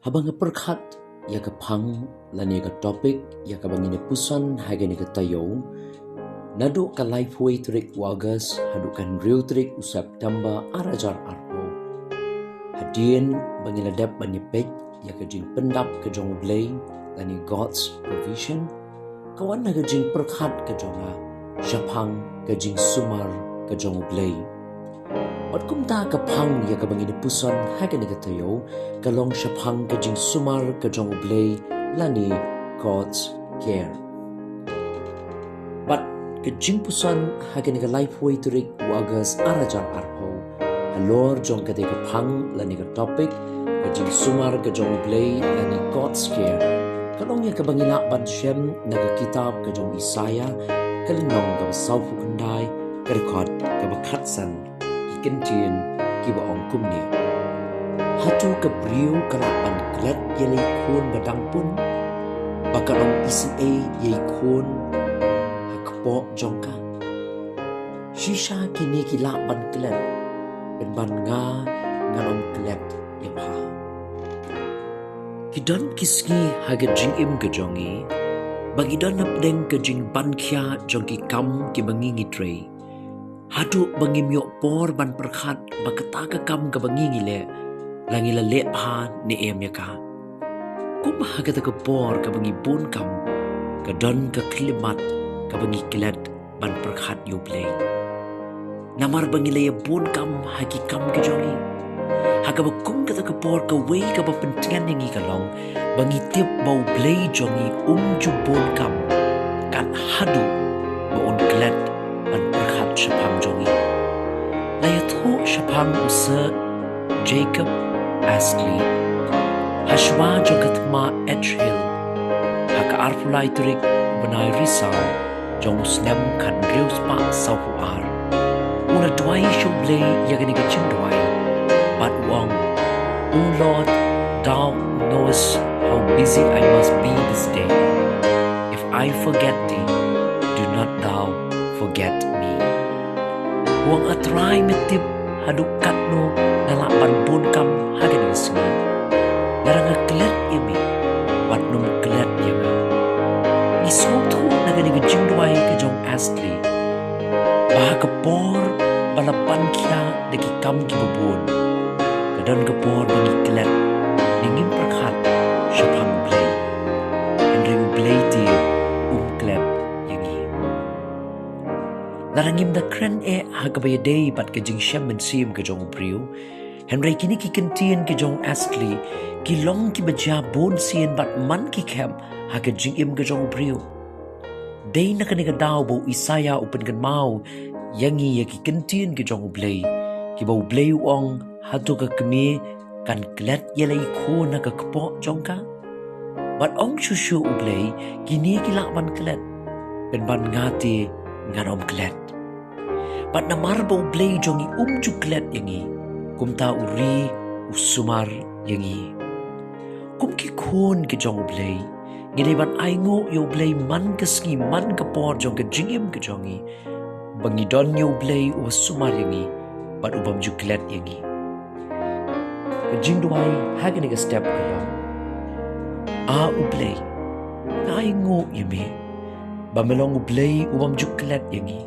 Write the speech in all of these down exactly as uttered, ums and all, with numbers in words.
Haba nga pyrkhat ïa ka phang lane ïa ka topic ïa kaba ngin ïa puson ha kane ka taïew, naduh ka laiphew tarik u August haduh ka hynriew tarik u September ar hajar arphew, hadien ba ngi la dep ban ïa peit ïa ka jingpyndap ka jong U Blei lane God's provision, ka wan na ka jingpyrkhat ka jong nga shaphang ka jingsumar ka jong U Blei. Bad kumta ka phang ïa kaba ngin ïa puson ha kane ka taïew ka long shaphang ka jingsumar ka jong U Blei lane God's care. Bad ka jingpuson ha kane ka laiphew tarik u August ar hajar arphew, halor jong kata ka phang lane ka topic ka jingsumar ka jong U Blei lane God's care, ka long ïa kaba ngi lah ban shem na ka kitab ka jong Isaiah, ka lynnong kaba sawphew khyndai, ka dkhot kaba khatsan. Ki kyntien kiba ong kumne: Hato ka briew ka lah ban klet ïa la i khun ba dang pun, ba kan ym isynei ïa i khun ha kpoh jong ka? Shisha kine ki lah ban klet, pynban nga ngan ym klet ïa pha. Ki don ki sngi ha ka jingim ka jong ngi ba ngi don hapdeng ka jingbankhia jong ki kam kiba ngi ngi trei, haduh ba ngim ïoh por ban pyrkhat ba kata ka kam kaba ngi ngi leh, la ngi la leh bha ne em ïa ka. Kum ha kata ka por kaba ngi bun kam, ka don ka khyllipmat kaba ngi klet ban pyrkhat ïa U Blei. Namar ba ngi la ïa bun kam ha ki kam ki jong ngi. Ha kaba kum kata ka por, kawei kaba pyntngen ïa ngi ka long ba ngi tip ba U Blei jong ngi um ju bun kam, kat haduh ba un klet ban pyrkhat shaphang jong ngi. La ïathuh shaphang u Sir Jacob Astley hashwa jong ka thma Edgehill ha ka arphew lai tarik u bnai Risaw jong u snem khathynriew spah sawphew ar. U la duwai sha U Blei ïa kane ka jingduwai bad u ong: O Lord, thou knowest how busy I must be this day. If I forget thee, do not thou forget me. U ong: A Trai, me tip haduh katno nga lah ban bun kam ha kane ka sngi. Lada nga klet ïa me, wat nym klet ïa nga. Ngi sngewthuh na kane ka jingduwai ka jong Astley ba ha ka por ba la bankhia da ki kam kiba bun, ka don ka por ba ngi klet ne ngim pyrkhat shaphang U Blei. Hynrei U Blei te um klet ïa ngi. Lada ngim da kren eh ha kaba ïadei bad ka jingshem mynsiem ka jong u briew, hynrei kine ki kyntien ki jong Astley ki long kiba jia bun sien bad man ki khep ha ka jingim ka jong u briew. Dei na kane ka daw ba u Isaiah u pynkynmaw ïa ngi ïa ki kyntien ki jong U Blei, kiba U Blei u ong: Hato ka kmie kan klet ïa la i khun ha ka kpoh jong ka? Bad ong shuh shuh U Blei: Kine ki lah ban klet, pynban nga te ngan ym klet. Bad namar ba U Blei jong ngi um ju klet ïa ngi, kumta u ri u sumar ïa ngi. Kum ki khun ki jong U Blei, ngi dei ban ainguh ïa U Blei man ka sngi man ka por jong ka jingim ka jong ngi, ba ngi don ïa U Blei uba sumar ïa ngi bad u bym ju klet ïa ngi. Ka jingduwai ha kane ka step ka long: A U Blei, nga ainguh ïa me ba me long U Blei u bym ju klet ïa ngi,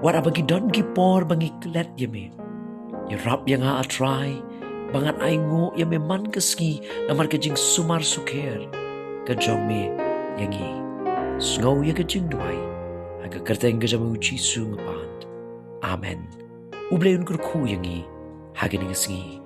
wat haba ki don ki por ba ngi klet ïa me. Ïarap ïa nga, A Trai, ba ngan ainguh ïa me man ka sngi namar ka jingsumar sukher ka jong me ïa ngi. Sngew ïa ka jingduwai, ha ka kyrteng ka jong me U Jisu nga pan. Amen. U Blei un kyrkhu ïa ngi ha kane ka sngi.